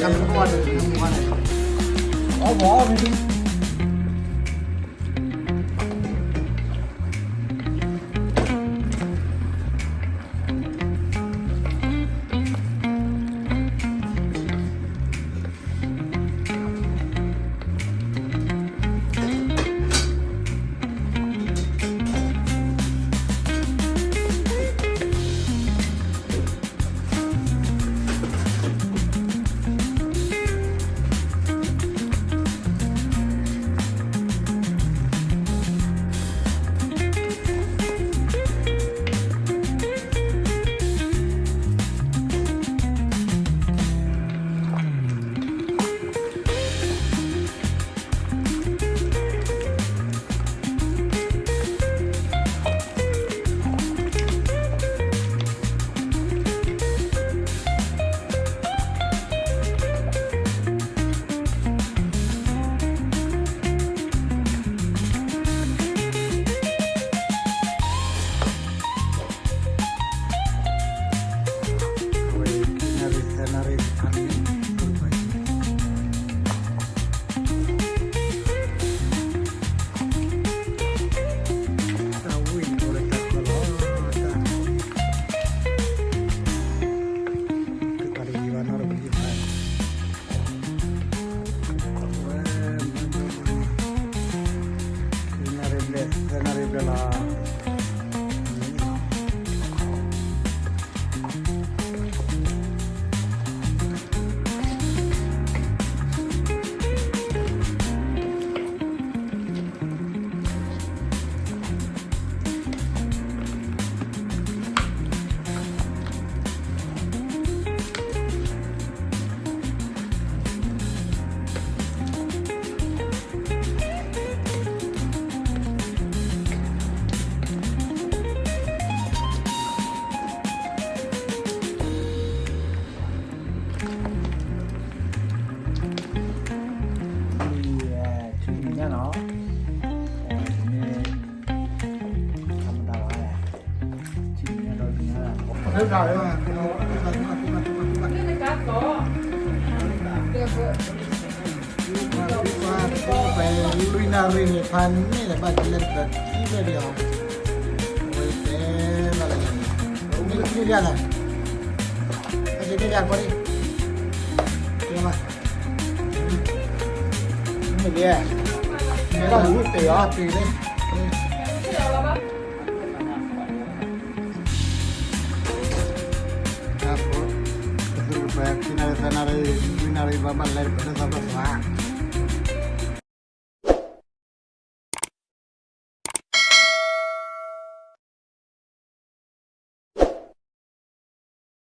ထံမံၤညါနီၤ, မ့ၢ် ထီမတၤဝဲလဲၣ်, ထံမံၤညါဒီးမံၤညါလီၤ, လွံၢ်နၣ်ရံၣ်န့ၣ် ဖးန့ၢ်လၢၤဘၣ်ကလဲၤပထံၣ်ဝဲဒၣ်အီၤ, ဝဲတဲလီၤလၢန့ၣ်, မ့ၢ်တထံၣ်လၢၤလဲၣ်, အက့ၤတဲလၢၤကွၢ်ဒံး, တဲဘၣ် မ့ၢ်လံ, မ့ၢ်လၢဝံၤတ့ၢ်အီၤတ့ၢ်လံ, အဖိ, ကသူၣ်ကပှဲၤ ခံနၣ်ရံၣ်သၢနၣ်ရံၣ် လွံၢ်နၣ်ရံၣ် ဘၣ်ဘၣ်လဲၤတပှဲၤလၢသးဘၣ်သး